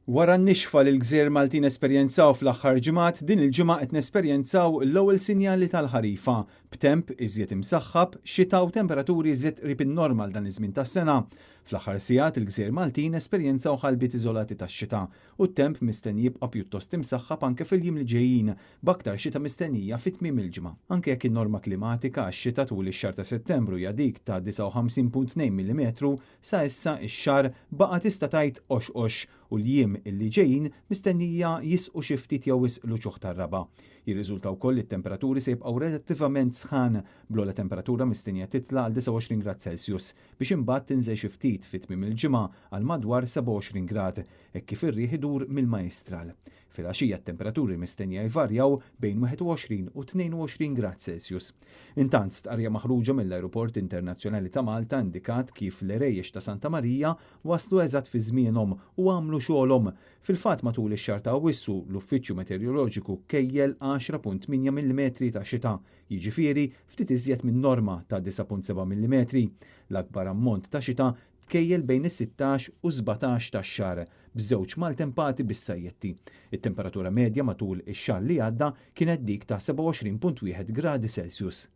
Wara n-nixfa li l-gżejjer Maltin esperjenzaw fl-aħħar ġimgħat, din il-ġimgħa qed nesperjenzaw l-ewwel sinjali tal-ħarifa, b'temp iżjed imsaħħab, xita u temperaturi iżjed qrib in-normal dan iż-żmien tas-sena. Fl-aħħar sigħat il-gżejjer Maltin esperjenzaw ħalbiet iżolati tax-xita u t-temp mistenni jibqa' pjuttost imsaħħab anke fil-jiem li ġejjin, b'aktar xita mistennija fi tmiem il-ġimgħa. Anke jekk in-norma klimatika għax-xita tul ix-xahar ta' Settembru hija dik ta' 59.2 millimetru, sa issa x-xahar baqa' tista' tgħid qoxqox u l-jiem li ġejjin mistennija jisqu xi ftit jew wisq l-uċuħ tar-raba'. Jirriżulta wkoll li t-temperaturi se jibqgħu relattivament sħan, bl-ogħla temperatura mistennija titla' għal 29 grad Celsius, biex imbagħad tinżel xi ftit fi tmiem il-ġimgħa għal madwar 27 grad, hekk kif ir-riħ idur mill-Majjistral. Filgħaxija t-temperaturi mistennija jvarjaw bejn 21 u 22 grad Celsius. Intant, stqarrija maħruġa mill-Ajruport Internazzjonali ta' Malta indikat kif l-għerejjex ta' Santa Marija waslu eżatt fi żmienhom u għamlu xogħolhom. Fil-fatt matul ix-xahar ta' Awwissu, l-Uffiċċju Meteoroloġiku kejjel 10.8 millimetri ta' xita, jiġifieri ftit iżjed min-norma ta' 9.7 millimetri. L-akbar ammont ta' xita tkejjel bejn is-16 u s-17 tax-xahar, b'żewġ maltempati bis-sajjetti. It-temperatura medja matul ix-xahar li għadda kienet dik ta' 27.1 gradi Celsius.